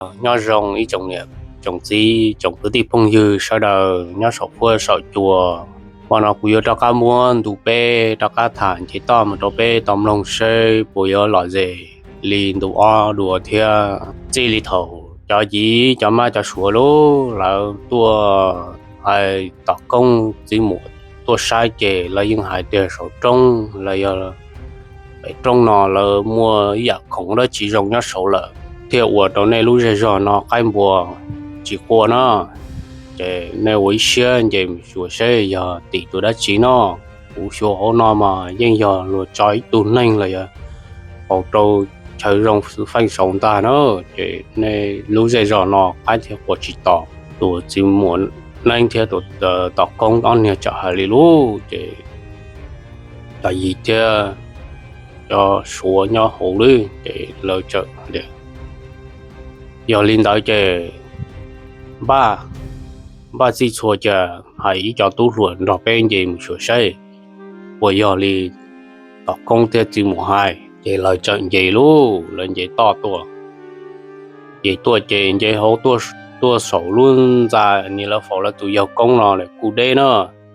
Nyob zoo ib tsoom niam tsoom txiv tsoom kwv tij phooj ywg sawv daws nyob saum huab saum cua. Hmo no kuv yuav rov qab muab ntu peb rov qab tham nce toj mus rau peb tau mloog seb puas yuav lom zem li ntu ob dua thiab. Txij li thaum cov yiv cov mab cov suav lub lawv tuaj hais tom koob txiv muam tuaj saib ces lawv yeej hais tias saum roob los yog pem roob no lawv muaj ib yam khoom dab tsi zoo nyob saud lawm, thiaj ua rau nej lub zej zog no qaib npua tsis qua na. Ces nej ua ib siab nce mus xyuas seb yog tim tus dab tsi no. Kuv xyuas hauv no mas yeej yog luag tso ib tug neeg los yog haus rau chaw zoo xwb feej saud ntag na. Ces nej lub zej zog no qaib thiaj qua tsis tos tus txiv muam neeb thiab tus tom koob ob niag tsam hais li lub ces cov yiv thiab cov suav nyob hauv lub ces lawv txawm tias, yog li ntawd ces npaj, npaj txhij txhua cia hais ib co tub hluas nrog peb nce mus xyuas saib puas yog li tom koob thiab txiv muam hais. Ces lawv txawm nce lub, lawv nce toj tuaj. Ces tuaj ces nce hauv tuaj saum lub ntxa, nim lawv faus lawv tus yawg koob no lawm kuj deb na,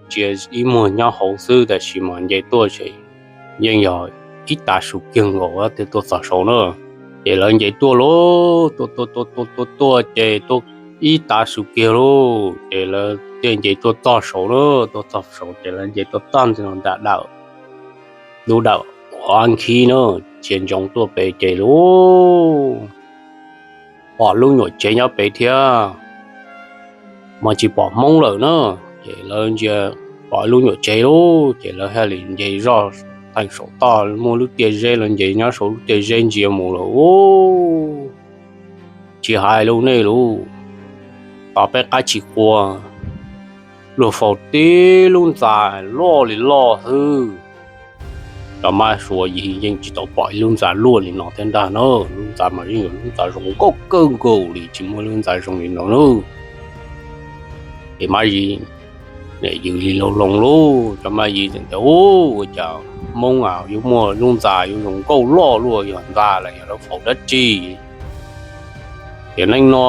ntsia ib muag nyob hauv xwb tab sis mas nce tuaj ces yeej yog ib tav su kiag nkaus thiaj tuaj txog saud na. Ces lawv nce tuaj lauj, tuaj tuaj tuaj tuaj tuaj tuaj ces tuaj ib tav su kiag lauj ces lawv thiaj nce tuaj txog saud na. Tuaj txog saud ces lawv nce tuaj txog ntawm no nram dawm, lub dawm uas nkhib na, txia ntsoov tuaj pem ces lauj, pom lub nyuam tsev nyob pem thiab, mas tsis pom hmoob lawm na. Ces lawv ntsia pom lub nyuam tsev lauj ces lawv thiaj li nce zoj theem saum toj muaj lub tiaj zeb, lawv nce nyob saum lub tiaj zeb ntsia mus lawm ub, tsis hais lus nej lus, tos peb qaib tsis qua, luag faus tib lub ntxa loj li loj xwb. Cov mab suav yiv yeej tsis tau pom ib lub ntxa luaj li no thiab ntag na. Lub ntxa mas yeej yog lub ntxa zoo nkauj kawg nkaus li, tsis muaj lub ntxa zoo li no na. Ces mab yiv yws li loo loo lauj, cov mab yiv tias, ua cas hmoob yuav muaj lub ntxa yuav zoo nkauj loj luaj, yog ntxa los yog lawv faus dab tsi? Tiam neej no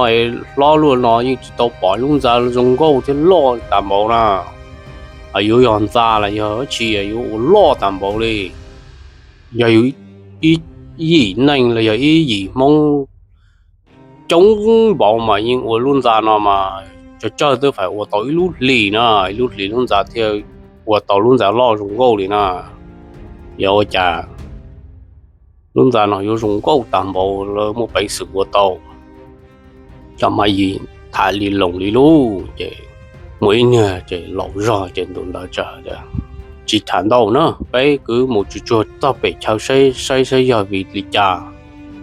hlob luaj no yeej tsis tau pom lub ntxa zoo nkauj thiab loj tas npaum na. Yuav yog ntxa los yog dab tsi yuav ua loj tas npaum li? Yog yus ib yim neej los yog ib yim hmoob coob npaum mas yeej ua lub ntxa no mas tsawg tsawg twb faib ua tau ib lub hlis na, ib lub hlis lub ntxa thiaj ua tau lub ntxa loj zoo nkauj li na. Yog ua cas lub ntxa no yuav zoo nkauj tas npaum, lawv muaj peev xwm ua tau? Cov mab yiv tham li loos li lub ces muaj ib niag ces laus zog ces ntu ntawd txawm tias, tsis tham ntau na, peb kwv mus tsuag tsuag txog pem chaw saib saib yog vim li cas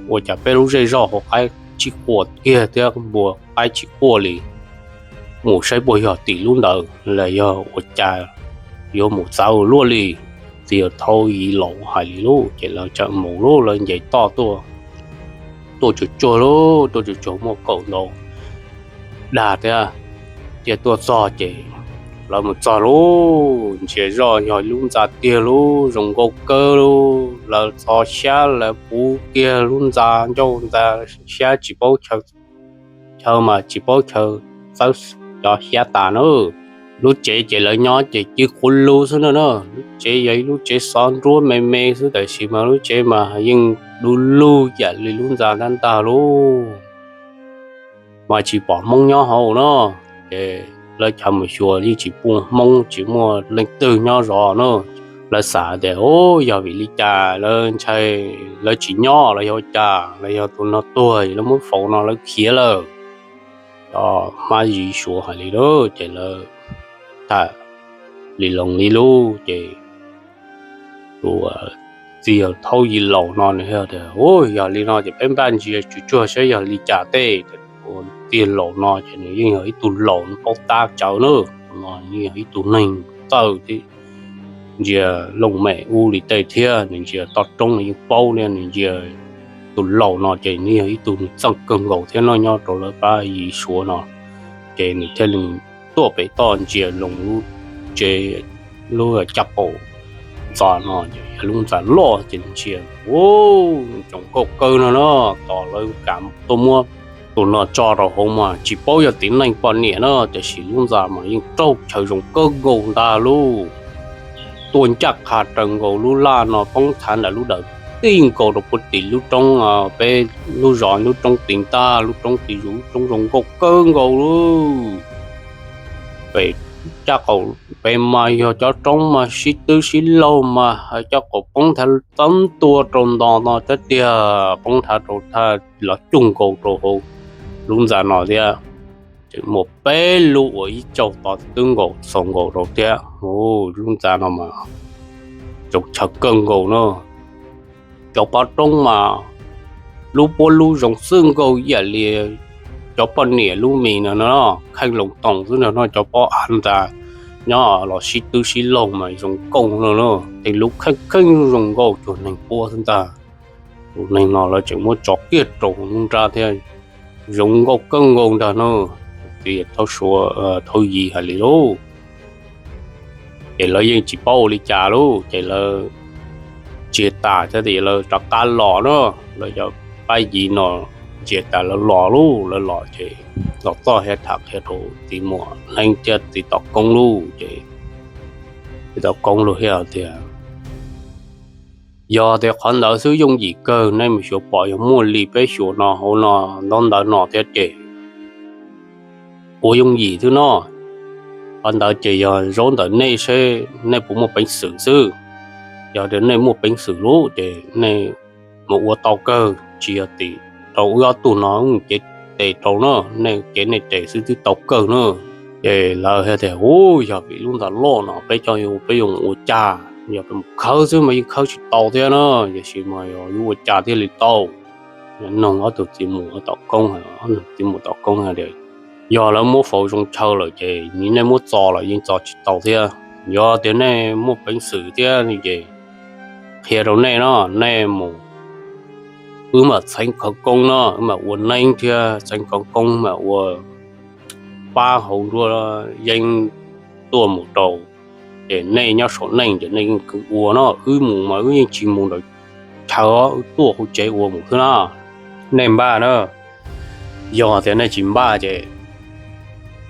ua cas peb lub zej zog hauv qaib tsis qua kiag thiab npua qaib tsis quaj li. Mus saib puas yog tim lub ntawd los yog ua cas yuav mus txawv luaj li. Txiv yawg thaub yiv laus hais li lub ces lawv txawm mus lub, lawv nce toj tuaj, tuaj tsuag tsuag lub, tuaj tsuag tsuag muaj kaum ntau dag thiab. Thiaj tuaj txog ces lawv mus txog lub, ntsia zoj yog lub ntxa tiag lub, zoo nkauj kawg lub, lawv txo xyab lawv puv kiag lub ntxa ncauj ntxa, xyab tsis paub chaw, chaw mas tsis paub chaw txawb cov xyab tas na. Lub tsev ces lawv nyob ces ci qhuav lug xwb na na. Lub tsev yog ib lub tsev xov nruab me me xwb tab sis mas lub tsev mas yeej du lug yam li lub ntxa ntag ntag lauj. Mas tsis pom hmoob nyob hauv na. Ces lawv chaw mus xyuas yeej tsis pom hmoob, tsis muaj leej twg nyob zov na. Lawv xav tias, u, yog vim li cas lawv ntshai, lawv tsis nyob los yog ua cas, los yog tus no tuag lawv muab faus no lawv khiav lawm. Cov mab yiv suav hais li lawm ces lawv tham li loos li lub ces tus txiv yawg thaub yiv laus no nws tias, u, yog li no ces peb npaj ntsia tsuag tsuag saib yog li cas tej. Tus txiv laus no ces nws yeej yog ib tug laus paub tab tsawv na, no yeej yog ib tug neeg txawj thiab ntsia looj mem ub li tej thiab nws ntsia toj roob nws yeej paub thiab nws ntsia. Tus laus no ces nws yog ib tug neeg txawj kawg nkaus thiab no nyob rau lawv pab yiv suav no. Ces nws thiaj li tuaj pem toj ntsia loo lub tsev, lub caj qaum ntxa no ces yog lub ntxa loj ces ntsia, u, zoo nkauj kawg no na. Tos lawv kam tuaj muab Tus no tso rau hauv mas tsis paub yog txiv neej poj niam na, tiam sis lub ntxa mas yeej raug chaw zoo kawg nkaus ntag lauj. Tuaj ncaj qha raws nkaus lub laj no poob thav ntawm lub dawm tij nkaus rau puag tim lub roob, peb lub zos lub roob tim ntag, lub roob tim zus, lub roob zoo nkauj kawg nkaus lauj. Pem caj qaum pem mas yog cov roob mas sib twb sib laug mas caj qaum poob thav txawb ntua rau nto no thiab tiag, poob thav rau thaj los cuj nkaus rau hauv lub ntxa no thiab. Tseem muaj peb lub uas ib tsaug to twb nkaus txaus nkaus rau thiab. Lub ntxa no mas zoo chaw kawg nkaus na. Cov pob roob mas lub puab lub zoo xwb nkaus ib yam li cov poj niam lub mis no no, kheej loo toos xwb no no, cov pob av ntxa nyob los sib twb sib laug mas zoo nkauj no no, tej lub kheej kheej zoo nkauj cuag neeg puab xwb ntag. Tus neeg no lawv tseem muab tso kiag rau hauv nruab nrab thiab, zoo nkauj kawg nkaus ntag no. Txiv Thaub Suav, Thaub Yim hais li lauj. Ces lawv yeej tsis paub ua li cas lauj, ces lawv ntsia tas thiab ces lawv rov qab los na. Lawv cov pab yim no ntsia tas lawv los lauj, lawv los ces los txog thiab tham qhia rau txiv muam Neeb thiab txiv Tom Koob lauj. Ces txiv Tom Koob lauj thiaj tias, yog tias qhov ntawd xwb yooj yim kawg, nej mus xyuas pom yog muaj li peb xyuas no hauv no ntaub ntawv no thiab ces ua yooj yim xwb no. Qhov ntawd ces yog zaub ntawm nej seb nej puas muaj peev xwm xwb. Yog tias nej muaj peev xwm lauj ces nej mus ua tau kawg, tsis yog tim rau wb ob tug no wb cev tes rau na, nej cev nej tes xwb twb tau kawg na. Ces lawv thiaj tias, Ub, yog vim lub ntxa loj no peb coj, peb yuav mus ua cas? Yog peb mus khawb xwb mas yeej khawb tsis tau thiab na, tiam sis mas yog yuav ua cas thiaj li tau? Noog ob tug txiv mus ua tom koob, txiv mus tom koob tias, yog lawv muab faus zoo chaw lawm ces nej muab txo los yeej txo tsis tau thiab. Yog tias nej muaj peev xwm thiab ces qhia rau nej no, nej mus, wb mam txheeb khawv koob no, wb mam ua neeb thiab txheeb khawv koob mam ua pab hauv nruab yeeb tuaj mus rau. Ces nej nyob saum neej ces nej yeej ua no, wb mus mas wb yeej tsis mus ntawm chaw, wb tuaj hauv tsev ua mus xwb na. Nej npaj na, yog tias nej tsis npaj ces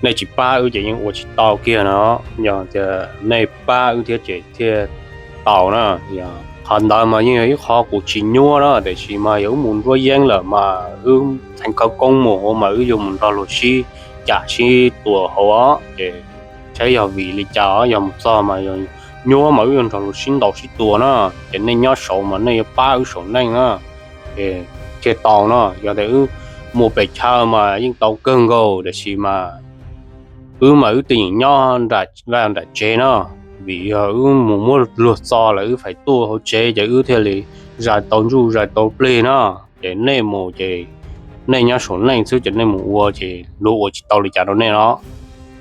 nej tsis pab wb ces yeej ua tsis tau kiag no. Yog tias nej pab wb thiab ces thiaj tau na. Yog qhov ntawd mas yeej yog ib qho kuv tsis nyuaj na, tiam sis mas yog wb mus nruab yeeb lawm mas wb txheeb khawv koob mus hauv mas wb yuav mus nrog luag sib cam sib tua hauv os. Ces saib yog vim li cas os, yog mus txog mas yog nyuaj mas wb yuav nrog luag sib ntaus sib tua na. Ces nej nyob saud mas nej yuav pab wb saum neej na, ces thiaj tau no. Yog tias wb mus pem chaw mas yeej tau kawg nkaus, tiam sis mas wb mas wb twb yeem nyob nram vaj nram tsev no, vim yog wb mus muab luag txo lawm wb faib tuaj hauv tsev ces wb thiaj li zais tau ntsuj zais tau plig no. Ces nej mus ces nej nyob saum neej xwb ces nej mus ua ces luag ua tsis tau li cas rau nej no.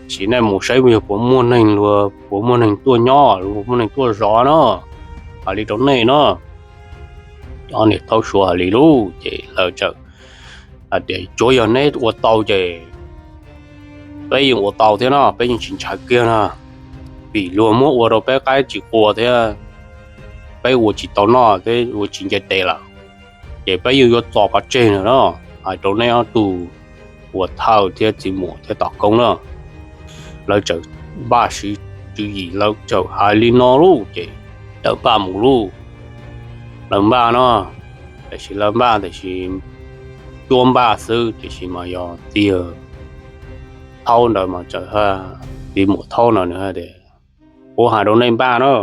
Tiam sis nej mus saib yog puas muaj neeg, luag puas muaj neeg tuaj nyob, luag puas muaj neeg tuaj zov no. Hais li rau nej no. Ob niag thaub suav hais li lauj, ces lawv txawm hais tias, tsuav yog neb ua tau ces peb yeej ua tau thiab no, peb yeej tsis ntshai kiag no. Vim luag muab ua rau peb qaib tsis qua thiab, peb ua tsis tau noj thiab ua tsis nce tes lawm, ces peb yeej yuav txo pov tseg no no. Hais rau nej ob tug ua thawj thiab txiv muam thiab tom koob na. Lawv txawm npaj siv tswv yim, lawv txawm hais li no lauj, ces txawm npaj mus lauj. Lawv npaj no, tiam sis lawv npaj tiam sis cuab npaj xwb, tiam sis mas yog txiv thaub ntawd mas txawm, txiv muam thaub no nws hais tias, kuv hais rau nej npaj na,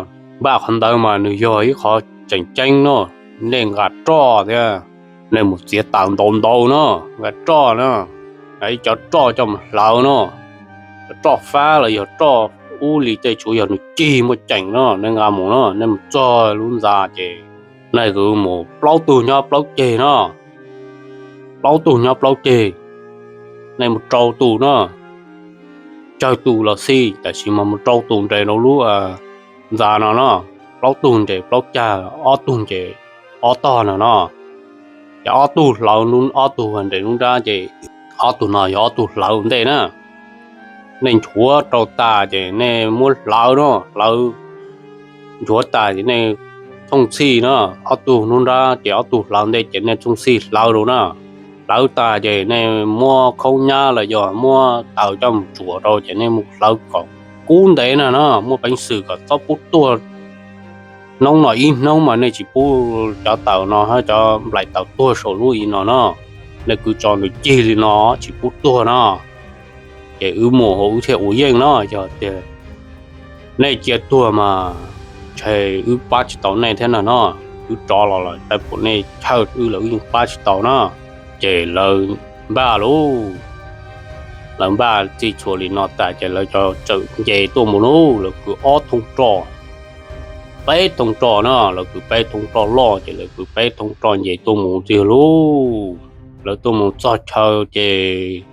npaj qhov ntawd mas nws yog ib qho tseem ceeb no. Nej nqa roj thiab, nej mus txiav taws ntau ntau no, nqa roj no, nqa ib co roj coj mus hlawv no. Cov roj fab los yog roj ub li tej, tsuav yog nws cig muaj ceem no, nej nqa mus no, nej mus txog lub ntxa ces nej mus plaub tug nyob plaub ceg no, plaub tug nyob plaub ceg, nej mus rau tus no, tsawg tus los xij, tiam sis mas mus rau tus nres rau lub ntxa no no, plaub tug nres plaub cag, ob tug nres ob tog no no. Ces ob tug hlawv, ob tug nres lub nrab ces ob tug no yog ob tug hlawv ua ntej na. Nej nchuav rau tas ces nej muab hlawv no, hlawv nchuav tas ces nej thooj txhij no, ob tug lub nrab ces ob tug hlawv ntej ces nej thooj txhij hlawv rau na. hlawv tas ces nej muab khaub nyab los yog muab taws coj mus tsuam rau ces nej mus hlawv kom kub ntev na no, muaj peev xwm kom txhob pub tuag. Hnub no ib hnub mas nej tsis pub cov taws no hab cov nplaim taws tuag saum lub i no no, nej kuj tso nws cig li no tsis pub tuag no. Ces wb mus hauv wb thiaj ua yeej no, yog tias nej cia tuag mas ntshe wb pab tsis tau nej thiab na no. Wb rov los lawm tab sis nej chawj wb los wb yeej pab tsis tau na. Ces lawv npaj lauj, lawv npaj txij txhua li no tas ces lawv txawm nce tuaj mus lauj, lawv kwv ob thooj roj, peb thooj roj na, lawv kwv peb thooj roj loj ces lawv kwv peb thooj roj nce tuaj mus tiag lauj. Lawv tuaj mus txog chaw ces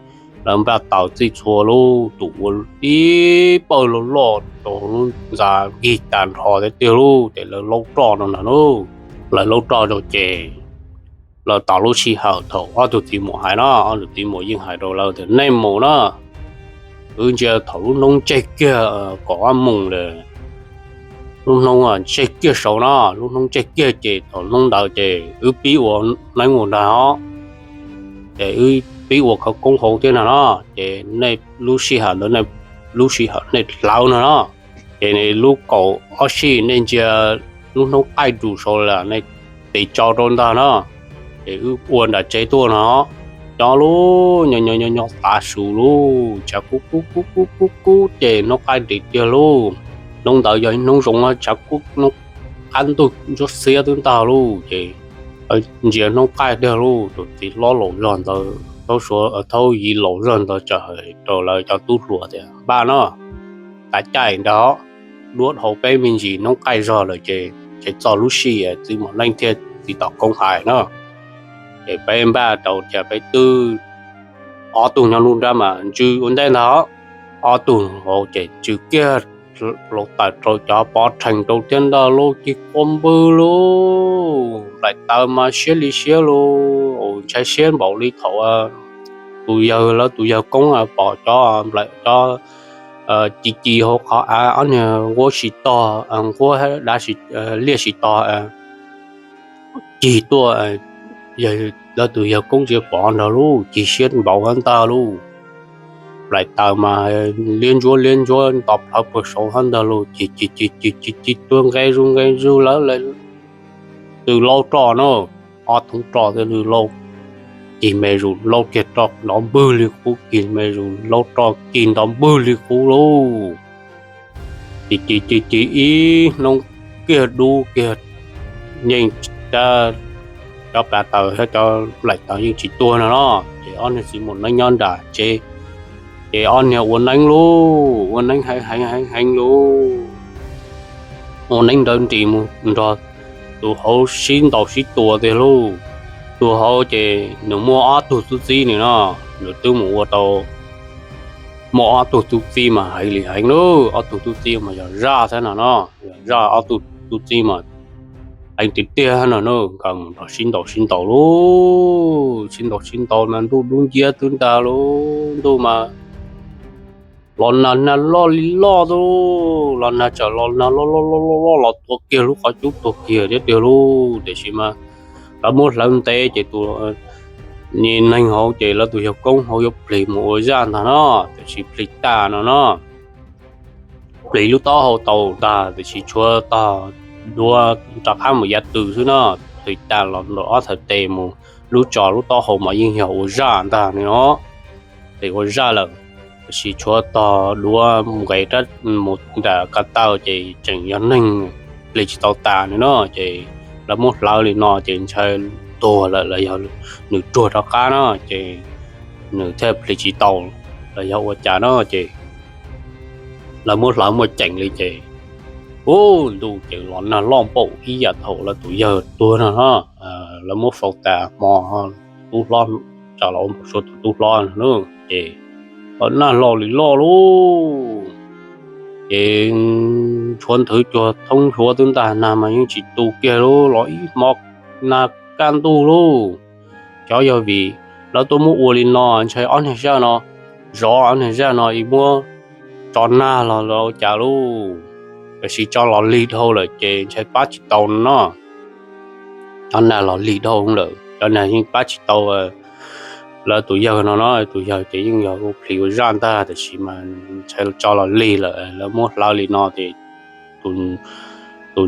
lawv npaj taws txij txhua lauj, tus ua ib pawg loj loj rau lub ntxa nkig tag nrho tiag tiag lauj. Ces lawv laub roj no na lauj, lawv laub roj rau ces lawv tos lub sij hawm thaum ob tug txiv muam hais no, ob tug txiv muam yeej hais rau lawv tias nej mus na, wb ntsia thaum lub hnub ntseg kiag kaum ob moos lawm, lub hnub ntseg kiag saud no, lub hnub ntseg kiag ces thaum hnub ntawd ces wb pib ua neeb ua nraag os, ces wb pib ua khawv koob hauv thiab no no. Ces nej lub sij hawm ntawd, lub sij hawm nej hlawv no no, ces lub kaum ob sij nej ntsia lub hnub qaij rus saud lawm nej tis tsau rau ntag no, ces wb ua nram tsev tuaj no. Cov lub nyo nyo nyo nyo tav su lauj, tshav kub kub kub kub kub kub ces hnub qaij nrim tiag lauj. Hnub ntawd yog ib hnub zoo, tshav kub, hnub qab ntuj ntsuab xiab twb ntag lauj. Ces ntsia hnub qaij tiag lauj, tus txiv hlob laus zog ntawd, thaub suav thaub yiv laus zog ntawd txawm hais rau lawv cov tub hluas tias npaj no, tav caij ntag, duab dhau peb me ntsis hnub qaij zog lawm ces txog lub sij txiv muam neej thiaj txiv tom koob hais no. Ces peb npaj rau ces peb twb ob tug nyob lub nrab mas ntsw ua ntej ntag, ob tug hauv ces ntsw kiag, laus tawm rau cov pov rhees rau thiab ntag lauj, cig quaj npwg lauj, nplaim taws mas siab li siab lauj, ntshai siab npaum li thaum tus yawg, lawv tus yawg koob pom cov nplaim, cov ci ci hauv qhov av, ob niag nquab tsis tog, nquab dav, liaj tsis tog cig tuaj, lawv tus yawg koob tsis pom ntag lauj, cig siab npaum hab ntag lauj. Nplaim taws mas liab ntsuab liab ntsuab nto plhawv puag saud hab ntag lauj, cig cig cig cig cig tuag nqe zuj nqe zuj lawm. Twb laub roj no, ob thooj roj twb laub, cig me zus laub kiag roj nto npwg li qub, cig me zus laub roj cig nto npwg li qub lauj. Cig cig cig cig ib hnub kiag dub kiag, yeej cov pas taws thiab cov nplaim taws yeej tsis tuag no no. Ces ob niag txiv muam neej nyob nram tsev, ces ob niag ua neeb lauj, ua neeb heev heev heev heev lauj, ua neeb nrawv nris mus nrog tus hauv sib ntaus sib tua tiag lauj. Tus hauv ces nws muaj ob tug tub txib nws no, nws twb mus ua tau muaj ob tug tub txib mas heev li heev lauj, ob tug tub txib mas yog zaj thiab no no, yog zaj ob tug tub txib mas heev tiag tiag no na, nkawd mus nrog sib ntaus sib ntaus lauj, sib ntaus sib ntaus mas ntuj dub nciab twb ntag lauj, ntuj mas los nag, nag loj li loj lauj, los nag txawm los nag loj loj loj loj loj los tuag kiag lub qhov cub tuag kiag thiab tiag lauj. Tiam sis mas lawv muab hlawv ntev ces tus neeg hauv ces lawv tus yawg koob hauv yuav plig mus ua zaj ntag no, tiam sis plig tas no no, plig lub taub hau tau ntag, tiam sis tshuav tog duav rov qab mus yav tw xwb no. Plig tas los ntawm ob txhais tes mus lub tso lub taub hau mas yeej yog ua zaj ntag no, plig ua zaj lawm. Tiam sis tshuav tog duav nqes rab mus nram ko taw ces tseem yog neeg, plig tsis tau tas no no. Ces lawv muab hlawv li no ces ntshai tuag lawm los yog nws ruag rov qab no ces nws thiaj plig tsis tau los yog ua cas no ces lawv muab hlawv muaj ceem li ces, ub, ntuj ces los nag loj npaum ib yam thaum lawv tus yawg tuag no no. Lawv muab faus tas hmo, tub hlob, tsa los ua npau suav tus tub hlob no ces los nag loj li loj lauj. Ces tshuav nthwv cuag thoob hluav twb ntag, nag mas yeej tsis tu kiag lauj, los ib hmo nag kaj ntug lauj. Xyov yog vim lawv tuaj muab ua li no ntshai ob niag zaj no, zov ob niag zaj no es muab tso nag los ua cas lauj. Tiam sis tso los lig dhau lawm ces ntshai pab tsis tau no no. Tso nag los lig dhau lawm, cov nag yeej pab tsis tau lawv tus yawg no no, tus yawg ces yeej yog ua plis ua zaj ntag, tab sis mas ntshai tso los lig lawm, lawv muab hlawv li no ces tus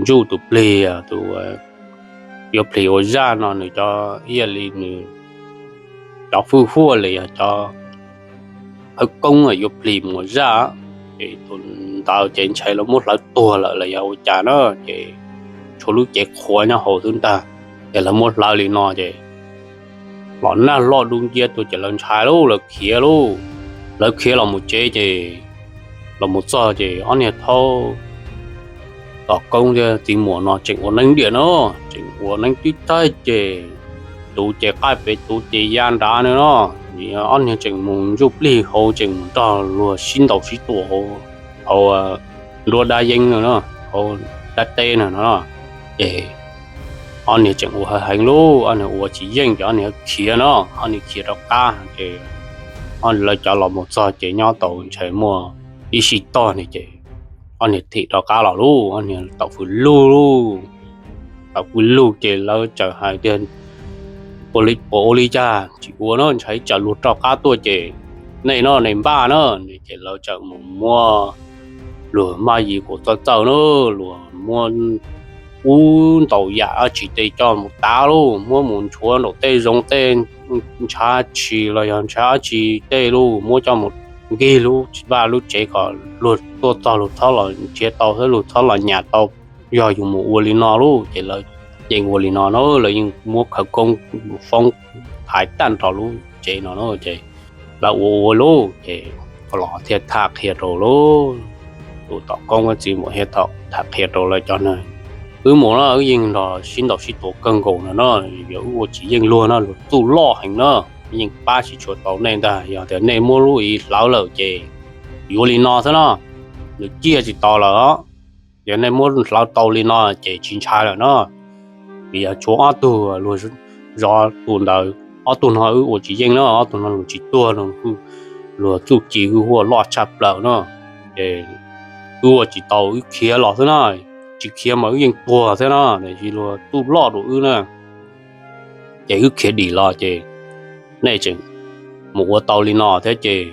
ntsuj tus plig, tus yuav plis ua zaj no nws cov ib yam li nws cov fwj huaj los yog cov khawv koob yuav plis mus ua zaj, ces tus ntawd ces ntshai lawv muab hlawv tuag lawm los yog ua cas na, ces tshuav lub cev qhuav nyob hauv xwb ntag. Ces lawv muab hlawv li no ces los nag loj dub nciab tuaj ces lawv ntshai lauj, lawv khiav lauj. Lawv khiav los mus tsev ces los mus txog ces ob niag thaub tom koob thiab txiv muam no tseem ua neeb diam no, tseem ua neeb tib taig ces tus ces qaij pem tus ces ya nrad no no. Ob niag tseem mus ntsuj plig hauv, tseem mus nrog luag sib ntaus sib tua hauv nruab dab yeeb no, hauv dab teb no no. Ces ob niag tseem ua heev heev lauj, ob niag ua tsis yeej ces ob niag khiav no, ob niag khiav rov qab ces lawv cov los mus txog ces nyob tau ntshai muaj ib sij tog ni ces ob niag thim rov qab los lauj, ob niag tau fws lug lauj. Tau fws lug ces lawv txawm hais tias, ua li puas ua li cas tsis ua no, ntshai tsam luag rov qab tuaj ces nej no nej npaj na. Ces lawv txawm mus muab luag maj yim kuv txawj txawj na, luag muab ub ntaus yam dab tsi tej coj mus tav lauj, muab mus nchuav nraum tej zoov tej ntshav tshis los yog ntshav dab tsi tej lauj, muab coj mus nkig lub vaj lub tsev kom luag tuaj txog luag txhob los nrhiav tau thiab luag txhob los nyas tau, yog yus mus ua li no lauj. Ces lawv yeej ua li no na, lawv yeej muab khawv koob foob thaiv tag nrho lub tsev no na. Ces lawv ua ua lauj ces los thiaj tham qhia rau lauj, tus tom koob txiv muam thiaj tham qhia rau lawv cov neeg, wb mus no wb yeej nrog sib ntaus sib tua kawg nkaus no no, yog wb ua tsis yeej luag no luag txuj loj heev no, yeej pab tsis tshua tau nej ntag. Yog tias nej muab lub i hlawv lawm ces yuav li no xwb no, nws ciaj tsis tau lawm. Yog nej muab hlawv tau li no ces tsis ntshai lawm no. Vim yog tshuav ob tug luag zov tus ntawd, ob tug no wb ua tsis yeej no, ob tug no luag tsis tuag no, luag txuj ci hwj huaj loj tshaj plaws no. Ces wb ua tsis tau wb khiav los xwb na, tsis khiav mas wb yeej tuag thiab no, tiam sis luag txuj loj rau wb na. Ces wb khiav dim los ces nej tseem mus ua tau li no thiab ces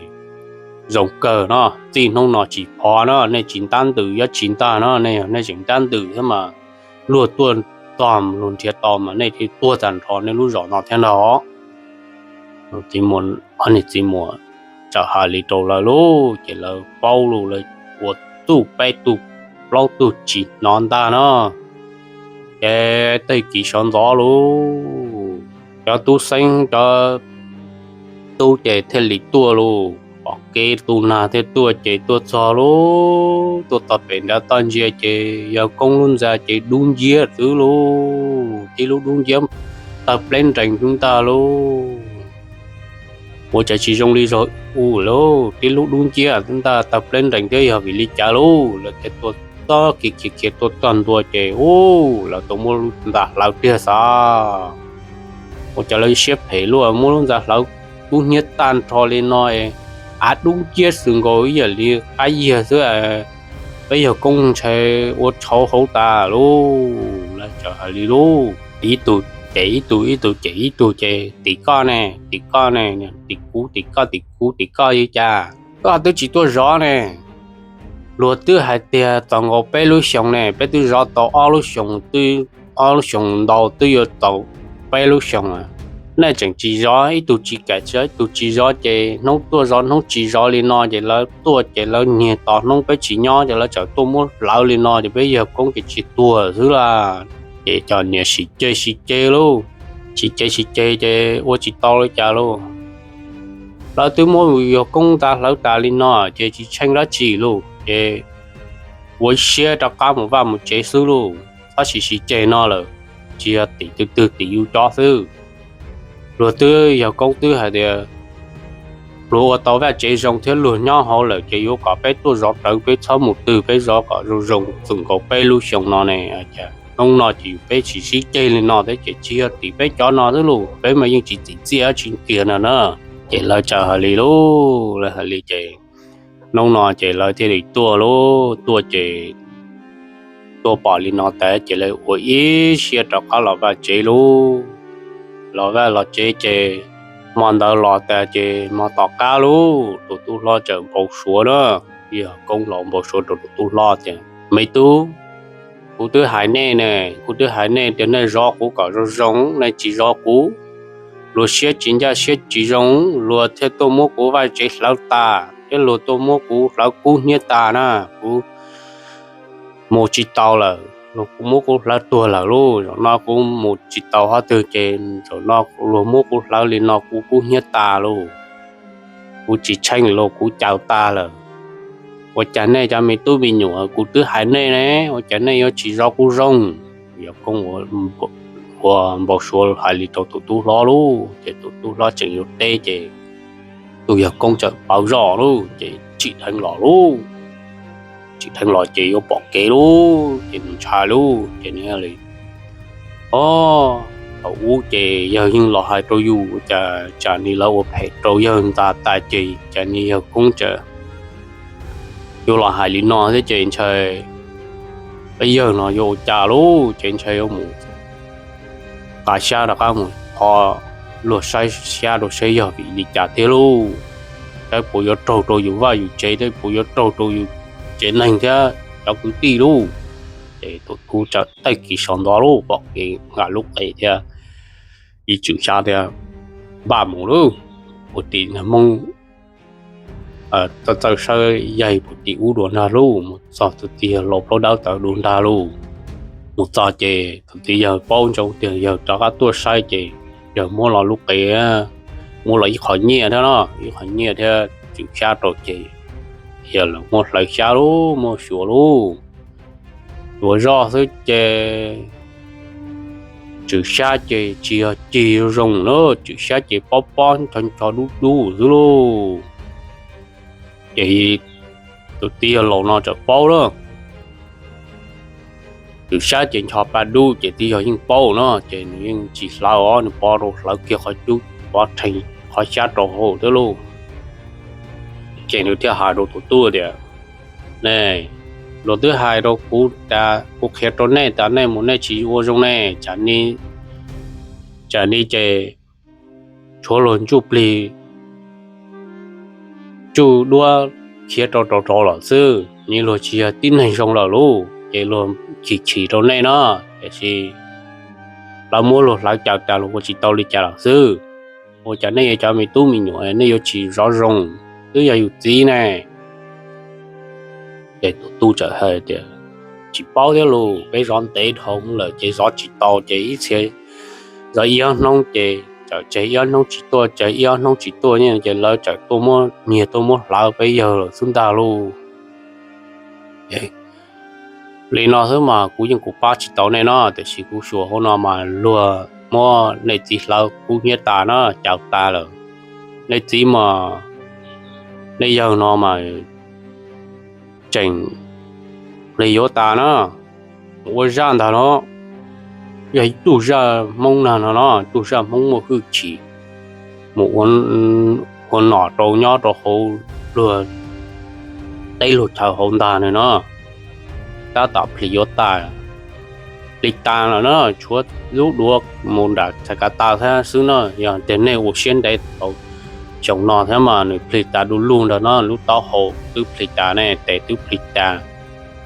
zoo kawg no, txij hnub no tsis phov no, nej tsis ntab ntws yob tsis ntag no, nej yog nej tseem ntab ntws thiab mas luag tuaj txog luag nrhiav tau mas nej thiaj tuag tag nrho nej lub zos no thiab ntag. Txiv muam, ob niag txiv muam txawm hais li rau lawv lauj, ces lawv paub lauj, lawv ua txuj peb tug plaub tug tsis hnov ntag no. Ces tej kis sawv ntxov lauj, cov tub xeeb cov tub ces thiaj li tuaj lauj, pom kev tus nag thiaj tuaj ces tuaj txog lauj, tuaj txog pem nrad toj ntsia ces yawg koob lub ntxa ces dub nciab xwb lauj, tib lub dub nciab tawg pleb nrees xwb ntag lauj. Ua cas tsis zoo li zaum ub lauj, tib lub dub nciab xwb ntag tawg pleb nrees thiab yog vim li cas lauj? Lawv thiaj tuaj txog khiav khiav khiav tuaj txog ntua ces ub, lawv tau muab lub ntxa hlawv tiag xav. Ua cas lawv siab phem luaj, muab lub ntxa hlawv dub hnyiab tag nrho li no, av dub nciab xwb nkaus ib yam li qab yiag xwb, peb yawg koob ntshai ua tshauv hauv tas lauj. Lawv txawm hais li lauj, ib tug ces ib tug, ib tug ces ib tug ces tim koj ne, tim koj ne, tim kuv, tim koj, tim kuv, tim koj li cas? Koj twb tsis tuaj zov ne. Luag twb hais tias txaus nkaus peb lub xyoos ne, peb twb zov tau ob lub xyoos, twb ob lub xyoos ntau twb yuav txaus peb lub xyoos. Nej tseem tsis zov, ib tug tsis kam tsis zov, ib tug tsis zov ces hnub tuaj zov hnub tsis zov li no ces lawv tuaj ces lawv nyiag tos hnub peb tsis nyob ces lawv txawm tuaj muab hlawv li no ces peb yawg koob ces tsis tuag xwb lawm. Ces cov niam sib ceg sib ceg lauj, sib ceg sib ceg ces ua tsis tau li cas lauj. Lawv twb muab yawg koob ntxa hlawv tas li no ces tsis tsheej dab tsi lauj, ces ua siab rov qab mus vaj mus tsev xwb lauj, txhob sib sib ceg no lawm, tsis yog tim twg twg tim yus cov xwb. Luag twb, yawg koob twb hais tias luag ua tau vaj tsev zoo thiab luag nyob hauv lawm ces yuav kom peb tuaj zov rawv, peb txhob mus twg, peb zov kom zoo zoo txwm nkaus peb lub xyoo no ne. Hnub no ces yus peb tsis sib ceg li no thiab ces tsis yog tim peb cov no xwb lauj, peb mas yeej tsis txim txiaj dab tsi kiag no na. Ces lawv txawm hais li lauj, lawv hais li ces hnub no ces lawv thiaj li tuaj lauj, tuaj ces tuaj pom li no tas ces lawv ua ib siab rov qab los vaj tsev lauj. Los vaj los tsev ces Hmo ntawd los tas ces hmo tom qab lauj, tus tub hlob txawm npau suav na, yawg Koob los npau suav rau tus tub hlob tias, Me tub, kuv twb hais nej ne, kuv twb hais nej tias nej zov kuv kom zoo zoo, nej tsis zov kuv. Luag siab tsis ncaj siab tsis zoo, luag thiaj tuaj muab kuv vaj tsev hlawv tas thiab luag tuaj muab kuv hlawv kub hnyiab tas na, kuv mus tsis tau lawm, luag muab kuv hlawv tuag lawm lauj. Zaum no kuv mus tsis tau qhov twg ces zaum no luag muab kuv hlawv li no kuv kub hnyiab tas lauj. Kuv tsis tsheej lawm lauj, kuv caws tas lawm. Ua cas nej cov me tub me nyuam, kuv twb hais nej ne, ua cas nej yuav tsis zov kuv zoo? Yawg Koob ua npau suav hais li rau tus tub hlob lauj, ces tus tub hlob tseem yuav teb ces tus yawg Koob txawm pawv zog lauj, ces tsim dheev los lauj. Tsim dheev los ces yuav pom kev lauj, ces nws ntshai lauj, ces nws li, Ob, thaum ub ces yawg yeej los hais rau yus, ua cas tsam nim lawv ua phem rau yawg ntag tas ces tsam nim yawg Koob txawm yuav los hais li no thiab ces ntshai peb yawg no yuav ua cas lauj, ces ntshai yuav mus nqa xyab rov qab mus qhov luag saib xyab rau saib yog vim li cas thiab lauj. Saib puas yuav raug rau yus vaj yus tsev, saib puas yuav raug rau yus tsev neeg thiab cov kwv tij lauj. Ces tus tub txawm tawm kiag saum ntoo lauj, pom kev nqa lub qe thiab ib tswm xyab thiab npaj mus lauj. Puag tim Hmoob txawj txawj sawb yaig puag tim ub dua ntag lauj, mus txog tus txiv yawg laus plaub dawb tawv dua ntag lauj. Mus txog ces tus txiv yawg paub ntsoov tias yawg rov qab tuaj saib ces yawg muab los lub qe, muab los ib qho nyiaj thiab no, ib qho nyiaj thiab tswm xyab rau ces yawg los muab hlawv xyab lauj, muab xyuas lauj. Xyuas zoj xwb ces tswm xyab ces tsis yog cig zoo na, tswm xyab ces pob pob ncho ncho dub dub xwb lauj. Ces tus txiv yawg laus no txawm paub lawm. Tswm xyab ces ncho pa dub ces txiv yawg yeej paub no, ces nws yeej tsis hlawv os, nws pov rau hlawv kiag qhov cub, pov rhees qhov xyab rau hauv thiab lauj. Ces nws thiaj hais rau tus tub tias, Ne, luag twb hais rau kuv tas, kuv qhia rau nej tas nej mus nej tsis ua zoo ne, tsam nim, tsam nim ces tshuav luag ntsuj plig tsuj duab khiav rau rau rau lawm xwb, nim luag tsis yog tib neeg zoo lawm lauj, ces luag chim chim rau nej no, tiam sis lawv muab luag hlawv caws tas luag ua tsis tau li cas lawm xwb. Ua cas nej yog cov me tub me nyuam nej yuav tsis zov zoo, twb yog yus txiv ne. Ces tus tub txawm hais tias, Tsis paub thiab lauj, peb zov ntev dhau lawm ces zov tsis tau ces ib txhia zov ib ob hnub ces txawm tseg ib ob hnub tsis tuaj, tseg ib ob hnub tsis tuaj ces lawv txawm tuaj muab nyiag tuaj muab hlawv peb yawg lawm xwb ntag lauj. Li no xwb mas kuv yeej kuv pab tsis tau nej no, tiam sis kuv xyuas hauv no mas luag muab nej txiv hlawv kub hnyiab tas na, caws tas lawm. Nej txiv mas, nej yawg no mas tseem plig yuav tas na, mus ua zaj ntag no. Yog ib tug zaj Hmoob nag no no, tug zaj Hmoob muaj hwj chim, mus ua nom rau nyob rau hauv luag teb luag chaw hauv ntag no no, tab tom plig yuav tas, plig tas lawm na, tshuav lub duav mus nram txhais kav taw thiab xwb no. Yog tias nej ua siab ntev tau xyoo no thiab mas nws plig tas du lug ntag no, lub taub hau twb plig tas ne, tes twb plig tas,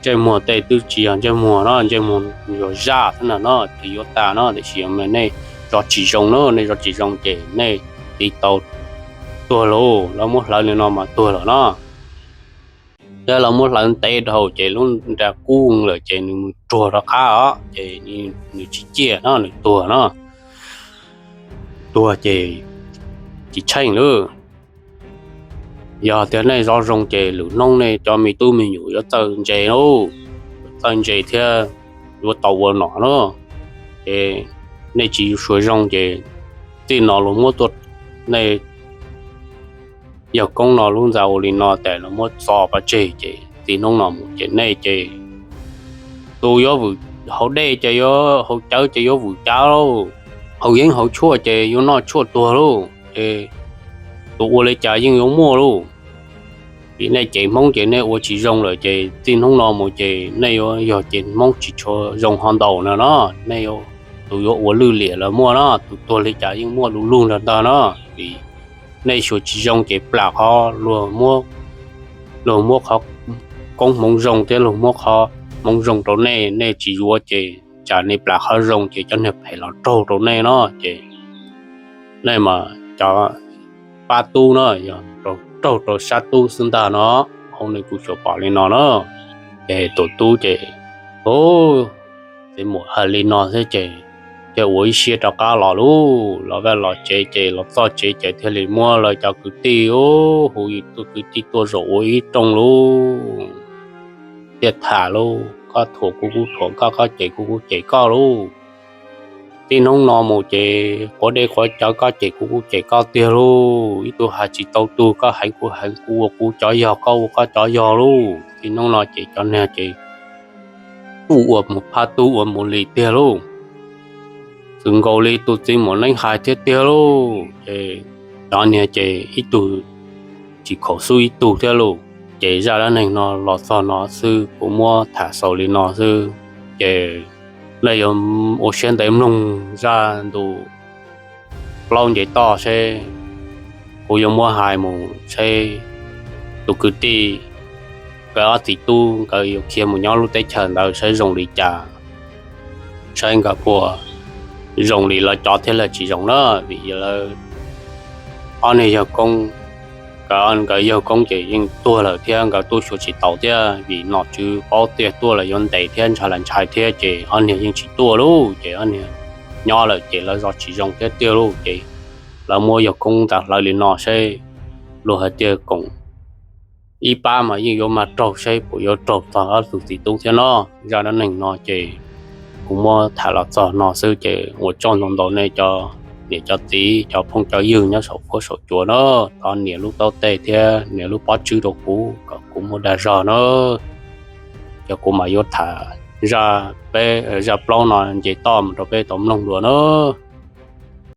ntsej muag tej twb tsis yog ntsej muag no, ntsej muag yog zaj xwb ntag no, plig yuav tas no, tiam sis yog nej zov tsis zoo na, nej zov tsis zoo ces nej txiv tau tuag lauj, lawv muab hlawv li no mas tuag lawm no. Thiab lawv muab hlawv ntev dhau ces lub nra kub lawm ces nws mus ruag rov qab os, ces nws tsis ciaj no, nws tuag no. Tuag ces tsis tsheej lawm. Yog tias nej zov zoo ces lwm hnub nej cov me tub me nyuam yuav txawj ntse lauj, txawj ntse thiab yuav tau ua nom na. Ces nej tsis xav zoo ces txij no luag muab tuaj, nej yawg koob no lub ntxa ua li no tas los muab txo pov tseg ces txij hnub no mus ces nej ces tus yuav vwm hauv dej ces yuav, hauv cawv ces yuav vwm cawv lauj, hauv yeeb hauv tshuaj ces yuav noj tshuaj tuag lauj, ces tus ua li cas yeej yuav muaj lauj. Vim nej cem Hmoob ces nej ua tsis zoo lawm ces txij hnub no mus ces nej yuav yog cem Hmoob tsis tshua zoo ho ntau no no. Nej yuav, tus yuav ua lwj liam los muaj no, tus tuag li cas yeej muaj du lug nrog ntag no. Vim nej xyuas tsis zoo ces plam qhov luag muab qhov koob hmoov zoo thiab luag muab qhov hmoov zoo rau nej, nej tsis yuav ces tsam nej plam qhov zoo ces cov niag phem los raug rau nej no ces nej mas cov pab tub no yog raug rau sab tub xwb ntag no. Hauv nej kuj xyuas pom li no na. Ces tus tub ces, txiv muam hais li no thiab ces thiaj ua ib siab rov qab los lauj. Los vaj los tsev ces los txog tsev ces thiaj li muab lawv cov kwv tij, hu kwv tij tuaj zaum ua ib rooj lauj. Thiaj tham lauj, koj thuam kuv kuv thuam koj, koj cem kuv kuv cem koj lauj. Txij hnub no mus ces quav dej quav cawv koj cem kuv kuv cem koj tiag lauj. Ib tug hais tsis tau tug, koj heev kuv heev, kuv ua kuv cov yog koj ua koj cov yog lauj. Txij hnub no ces cov niag ces tuaj ua mus phaj tub ua mus li tiag lauj. Txwm nkaus li tus txiv muam neeb hais thiab tiag lauj. Ces cov niag ces ib tug tsis khaum xub ib tug thiab lauj. Ces zaj dab neeg no los txog no xwb, kuv muab tham xaus li no xwb. Ces nej yuav ua siab ntev mloog zaj ntu plaub nce toj seb kuv yuav muab hais mus seb tus kwv tij nkawd ob txiv tub nkawd yuav khiav mus nyob lub teb chaws ntawd saib zoo li cas, saib nkawd puas zoo li lawv cov thiab los tsis zoo na. Vim lawv ob niag yawg koob, nkawd yawg koob ces yeej tuag lawm thiab nkawd tuaj xyuas tsis taus thiab, vim nom tswv paub tias tuaj los yuav ntes thiab ntshai los ntshai thiab ces ob niag yeej tsis tuaj lauj. Ces ob niag nyob lawm ces lawv zov tsis zoo thiab tiag lauj. Ces lawv muab yawg koob ntawd hlawv li no seb luag hais tias koom ib pab mas yeej yuav mag raug seb puas yuav raug txog ob tug txiv tub thiab no. Zaj dab neeg no ces kuv muab tham los txog no xwb ces ua tsaug ntau ntau nej cov niam cov txiv cov phooj cov ywg nyob saum fuab saum cua na. Thov nias lub taub teg thiab nias lub pob tswb rau kuv kom kuv muaj dag zog na. Ces kuv mam yuav tham zaj peb zaj plaub no nce toj mus rau peb tau mloog dua na.